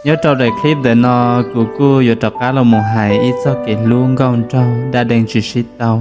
Nyob rau daim clip ntawm no, kuv kuj yuav rov qab los mus hais ib txoj kev hlub nkauj nraug dab dees tsis sib tau.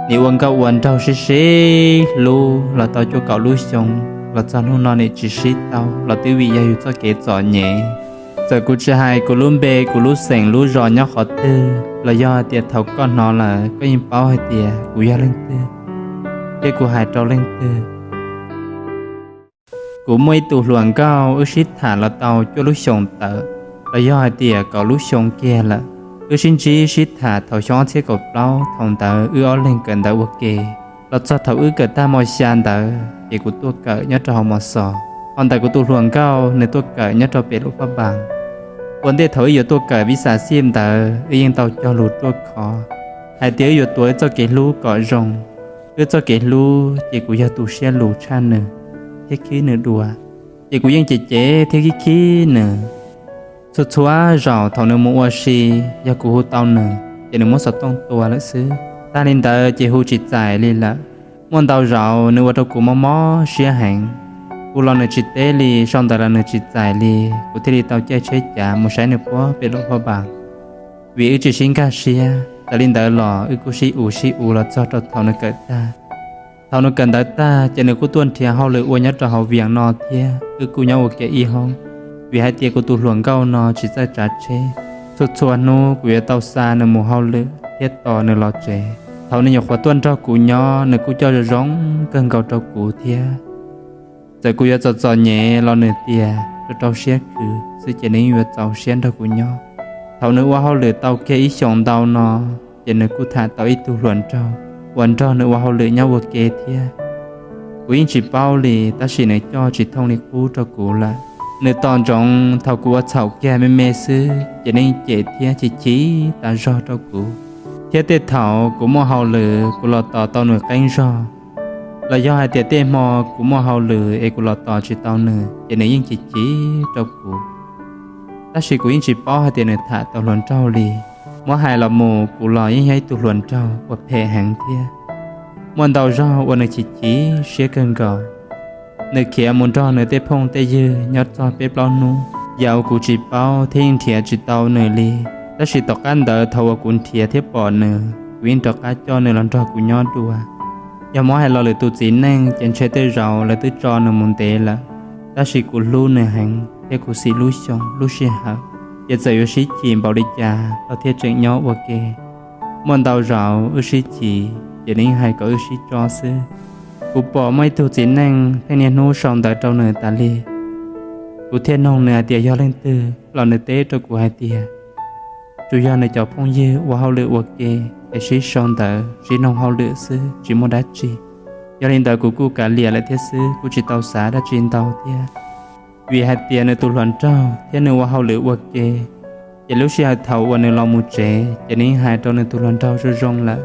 Nim ua nkauj ua nraug sib sib hlub los tau cuaj kaum lub xyoo, los txog hnub no nim tsis sib tau los twb vim yog yus txoj kev txom nyem. Txawm kuv tsis hais kuv lub npe, kuv lub xeem, lub zos nyob qhov twg, los yog hais tias thaum koj hnov lawm koj yeej paub hais tias kuv yog leej twg, thiab kuv hais rau leej twg. Kuv muaj ib tug hluas nkauj wb sib tham los tau cuaj lub xyoos tawm, los yog hais tias kaum lub xyoo kiag lawm. Wb sib ntsib sib tham thaum xyoo ob txhiab kaum plaub, thaum ntawd wb ob leeg kawm ntawv ua ke. Los txog thaum wb kawm tag mos xya ntawd ces kuv tuaj kawm nyob rau hauv mos xos, ho ntawm kuv tus hluas nkauj nws tuaj kawm nyob rau pem lub paj npas. Ua ntej thaum wb yuav tuaj kawm vis xas xij ntawd wb yeej tau cog lus ruaj khov hais tias wb yuav tuav wb txoj kev hlub kom zoo. Wb txoj kev hlub ces kuv yog tus siab luv tshaj nws thiab khib nws dua, ces kuv yeej cem cem thiab khib khib nws. Txhua txhua zaus thaum nws mus ua si, yog kuv hu tau nws ces nws muab xov tooj tua lawm xwb. Tag li ntawd ces hu tsis txais li lawm. Muaj ntau zaus nws ua rau kuv mob mob siab heev. Kuv los nws tsis teb li, sau ntawv los nws tsis txais li, kuv thiaj li tau caij tsheb cav mus saib nws puag pem lub paj npas. Vim wb tsis sib nkag siab, txawm li ntawd los wb kuj sib u sib u los txog rau thaum nws kawm tag. Thaum nws kawm ntawv tag ces nws kuj tuaj nrhiav hauj lwm ua nyob rau hauv Vias no thiab wb kuj nyob ua ke ib hoob. Vim hais tias kuv tus hluas nkauj no tsis txawj tsav tsheb, txhua txhua hnub kuv yuav tau xa nws mus hauj lwm thiab tos nws los tsev. Thaum nws nyuam qhuav tuaj nrog kuv nyob nws kuj coj zoo zoo kawg nkaus rau kuv thiab. Txawm kuv yuav txom txom nyem los nws tias rau rau siab khwv xwb ces nws yeej yuav txaus siab nrog kuv nyob. Thaum nws ua hauj lwm tau kiag ib xyoos ntau no ces nws kuj tham tau ib tug hluas nraug uas nrog nws ua hauj lwm nyob ua ke thiab. Kuv yeej tsis paub li tab sis nws coj tsis thooj li qub rau kuv lawm. Nws tos ntsoov thaum kuv ua txhaum kiag me me xwb ces nws yeej cem thiab chim chim tas zog rau kuv. Thiab tej thaum kuv muaj hauj lwm kuv los tos tau nws qeeb zog, los yog hais tias tej hmo kuv muaj hauj lwm es kuv los tos tsis tau nws ces nws yeej chim chim rau kuv. Tab sis kuv yeej tsis paub hais tias nws tham tau hluas nraug li. Muab hais los mus kuv los yeej yog ib tug hluas nraug uas phem heev thiab. Muaj ntau zaug uas nws chim chim siab kawg nkaus. Nws khiav mus nrog nws tej phooj tej ywg nyob txog peb plaub hnub, yam uas kuv tsis paub thiab yeej nrhiav tsis tau nws li. Tab sis tom qab ntawd thaum uas kuv nrhiav thiab pom nws, kuv yeej rov qab coj nws los nrog kuv nyob dua. Yog muab hais lo lwm tus txiv neej ces ntshe tej zaum lawv twb tso nws mus ntev lawm. Tab sis kuv hlub nws heev thiab kuv xis lub xyoo lub sij hawm, ces txawm yuav sib chim npaum li cas los thiaj tseem nyob ua ke. Muaj ntau zaus wb sib chim ces nws yeej hais kom wb sib tso xwb. Kuv pom muaj ib tug txiv neej pheej niaj hnub sau ntawv rau nws tas li. Kuv thiaj noog nws hais tias yog leej twg los nws teb rau kuv hais tias tsuas yog nws cov phooj ywg ua hauj lwm ua ke es sib sau ntawv sib noog hauj lwm xwb tsis muaj dab tsi. Yog li ntawd kuv kuj kav liam lawm thiab xwb, kuj tsis tau xav dab tsi ntau thiab. Vim hais tias nws tus hluas nraug thiab nws ua hauj lwm ua ke, ces lub sij hawm thaum uas nws los mus tsev ces nws yeej hais rau nws tus hluas nraug zoo zoo lawm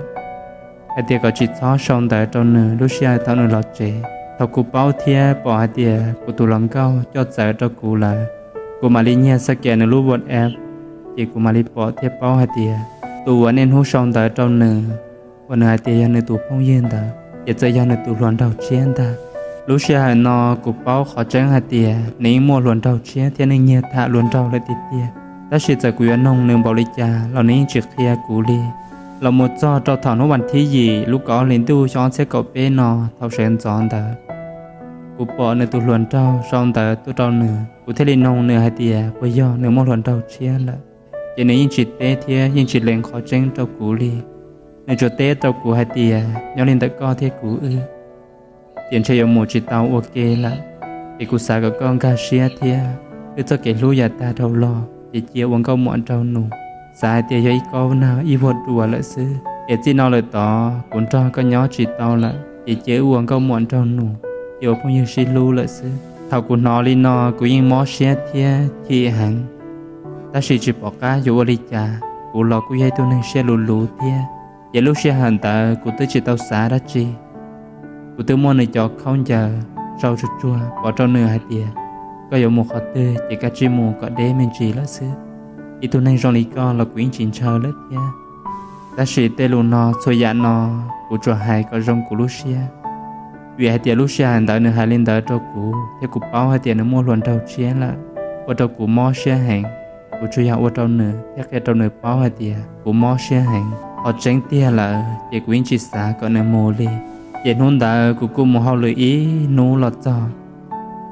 hais tias kom tsis txhob sau ntawv rau nws lub sij hawm thaum nws los tsev. Thaum kuv paub thiab pom hais tias kuv tus hluas nkauj coj txawv rau kuv lawm, kuv mam li nyiag xa kem nws lub WhatsApp, ces kuv mam li pom thiab paub hais tias tus uas niaj hnub sau ntawv rau nws uas nws hais tias yog nws tus phooj ywg ntawd ces txawm yog nws tus hluas nraug tshiab ntag. Lub sij hawm no kuv paub qhov tseeb hais tias nws yeej muaj hluas nraug tshiab thiab nws nyiag tham hluas nraug lawm tiag tiag. Tab sis txawm kuv yuav noog nws npaum li cas los nws yeej tsis qhia kuv li. Los mus txog rau thaum hnub vas thib yim lub kaum ob hlis ntuj xyoo ob txhiab kaum peb no thaum sawv ntxov ntawd, kuv pom nws tus hluas nraug sau ntawv tuaj rau nws, kuv thiaj li noog nws hais tias puas yog nws muaj hluas nraug tshiab lawm. Ces nws yeej tsis teb thiab yeej tsis lees qhov tseeb rau kuv li. Nws tsuas teb rau kuv hais tias nyob li ntawm koj thiab kuv wb, ces ntshe yuav mus tsis tau ua ke lawm. Ces kuv xav kom koj nkag siab thiab, wb txoj kev hlub yav tag dhau los ces cia ua nkauj muam nraug nus. Xav hais tias yog ib kob nag ib vuag dua lawm xwb, es txij no lawm tod kuv nrog koj nyob tsis tau lawm ces cia wb ua nkauj muam nraug nus, cia ua phooj ywg sib hlub lawm xwb. Thaum kuv hnov li no kuv yeej mob siab thiab chim heev, tab sis tsis pom qab yuav ua li cas. Kuv los kuj yog ib tug neeg siab luv luv thiab, ces lub sij hawm ntawd kuv twb tsis tau xav dab tsi. Kuv twb muab nws cov khaub ncaws sau tsuag tsuag pov rau nws hais tias koj yuav mus qhov twg ces kav tsij mus kom deb me ntsis lawm xwb. Ib tug neeg zoo li koj los kuv yeej tsis ntshaw lawm thiab. Tab sis tej lus no txhua yam no kuv tsuas hais kom zoo kuv lub siab, vim hais tias lub sij hawm ntawd nws hais li ntawd rau kuv thiab kuv paub hais tias nws muaj hluas nraug tshiab lawm. ua rau kuv mob siab heev. Kuv tsuas yog ua rau nws thiab qhia rau nws paub hais tias kuv mob siab heev. Qhov tseeb tiag lawm ces kuv yeej tsis xav kom nws mus li. Ces hnub ntawd kuv kuj mus hauj lwm ib hnub los txog,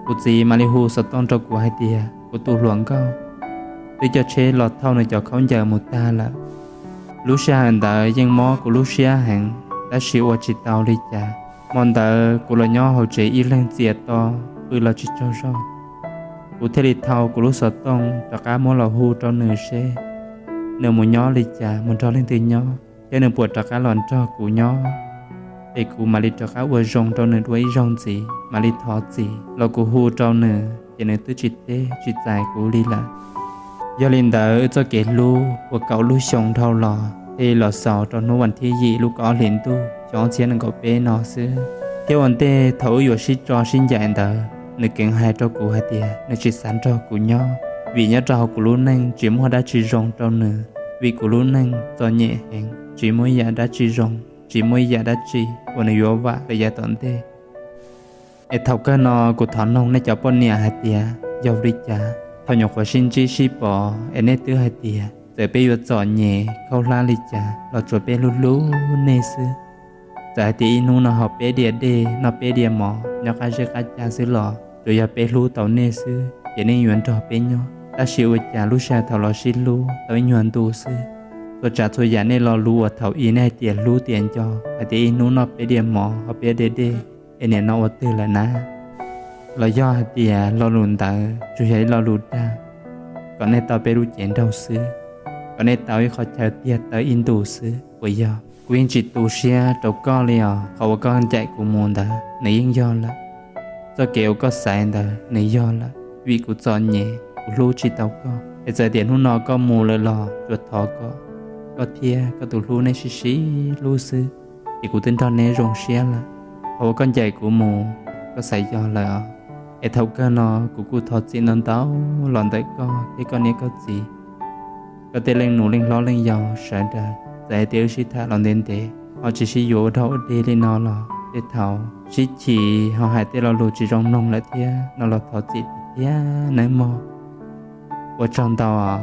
kuv txiv mam li hu xov tooj rau kuv hais tias kuv tus hluas nkauj twb coj tsheb los thauj nws cov khaub ncaws mus tag lawm. Lub sij hawm ntawd yeej mob kuv lub siab heev, tab sis ua tsis tau li cas. Hmo ntawd kuv los nyob hauv tsev ib leeg txias to, pw los tsis tsaug zog. Kuv thiaj li thau kuv lub xov tooj rov qab muab los hu rau nws seb nws mus nyob li cas, mus nrog leej twg nyob, thiab nws puas rov qab los nrog kuv nyob, es kuv mam li rov qab ua zoo rau nws dua ib zaug ntxiv mam li thov txim. Los kuv hu rau nws ces nws twb tsis teb tsis txais kuv li lawm. Yog li ntawd wb txoj kev hlub uas kaum lub xyoo dhau los thiaj los xaus rau hnub vas thib yim lub kaum ob hlis ntuj xyoo ob txhiab nees nkaum peb no xwb. Thiab ua ntej thaum wb yuav sib tso sib ncaim ntawd, nws keev hais rau kuv hais tias nws tsis xav nrog kuv nyob, vim nyob rau hauv kuv lub neej tsis muaj dab tsi zoo rau nws, vim kuv lub neej txom nyem heev, tsis muaj ib yam dab tsi zoo, tsis muaj ib yam dab tsi uas nws yuav vam rau yav tom ntej. Es thaum kawg no kuv thov noog nej cov poj niam hais tias yog li cas thaum nyuam qhuav sib ntsib sib pom es nej twb hais tias txawm peb yuav txom nyem khaub hlab li cas los tsuas peb hlub hlub nej xwb. Txawm hais tias ib hnub no ho peb dias dej noj peb dias mov nyob qab zeb qab cag xwb los tsuas yog peb hlub tau nej xwb ces nej yuav nrog peb nyob. Tab sis ua cas lub sij hawm thaum los sib hlub tau ib nyuag ntu xwb, txhua tsav txhua yam nej lo lus uas thaum ub nej hais tias hlub tias nco, hais tias ib hnub noj peb dias mov ho peb dias dej es nim no ua twg lawm na? Los yog hais tias lo lus ntawd tsuas yog ib lo lus dag kom nej tau peb lub cev nraug xwb, kom nej tau ib qho chaw tiag tawv ib ntus xwb puas yog? Kuv yeej tsis tu siab rau koj li os. Qhov uas koj ncaim kuv mus ntawd nws yeej yog lawm. Txoj kev uas koj xaiv ntawd nws yog lawm, vim kuv txom nyem kuv hlub tsis tau koj. Es txawm tias hnub no koj mus lawm los tsuas thov kom koj thiab koj tus hlub nej sib sib hlub xwb, ces kuv twb nrog neb zoo siab lawm. Qhov uas koj ncaim kuv mus, koj xaiv yog lawm os. Es thaum kawg no kuv kuj thov txim ntau ntau los ntawm koj thiab koj niam koj txiv, koj tej leej nus leej hlob leej yau sawv daws. Txawm hais tias wb sib tham los ntev ntev ho tsis sib yuav ua dog ua dig li no los tej thaum sib chim ho hais tej lo lus tsis zoo mloog lawm thiab no los thov txim tiag tiag nawb mog. Ua tsaug ntau os.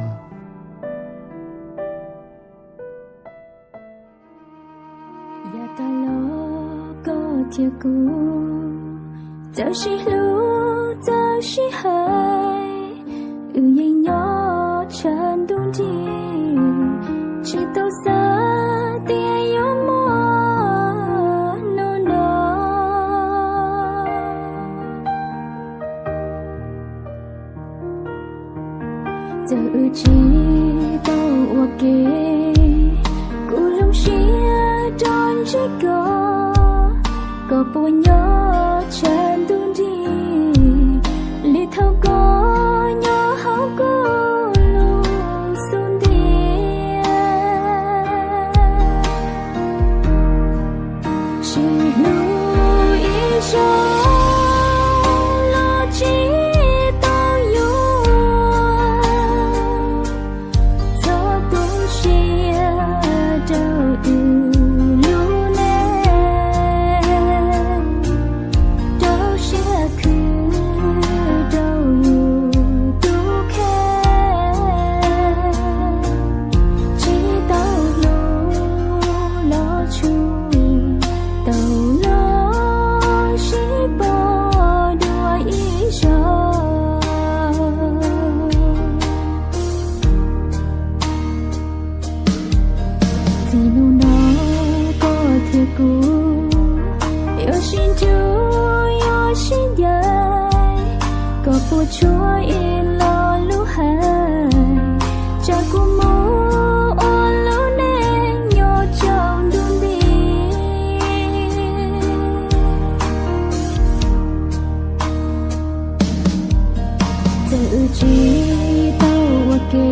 Yav tas los koj thiab kuv txawm sib hlub txawm sib hais, wb yeej nyob tshav ntuj nrig, tsis tau xav tias yuav muaj hnub no. Txawm wb tsis tau ua ke, kuv zoo siab rau ntsib koj, koj puas nyob tshav ntuj nrig li thaum koj nyob hauv kuv lub xub ntiag. Sib hlub ib zaug los tsis tau yuav, txhob tu siab rau wb lub neej, rau siab khwv rau yus tus kheej, tsis tau hlub los tsuas tau los sib pom dua ib zaug. Txij hnub no koj thiab kuv yuav sib ntsib yuav sib ncaim, koj puas tshuav ib lo lus hais, tsam kuv mus ua lub neej nyob tsau ntuj nti. Txawm wb tsis tau ua ke,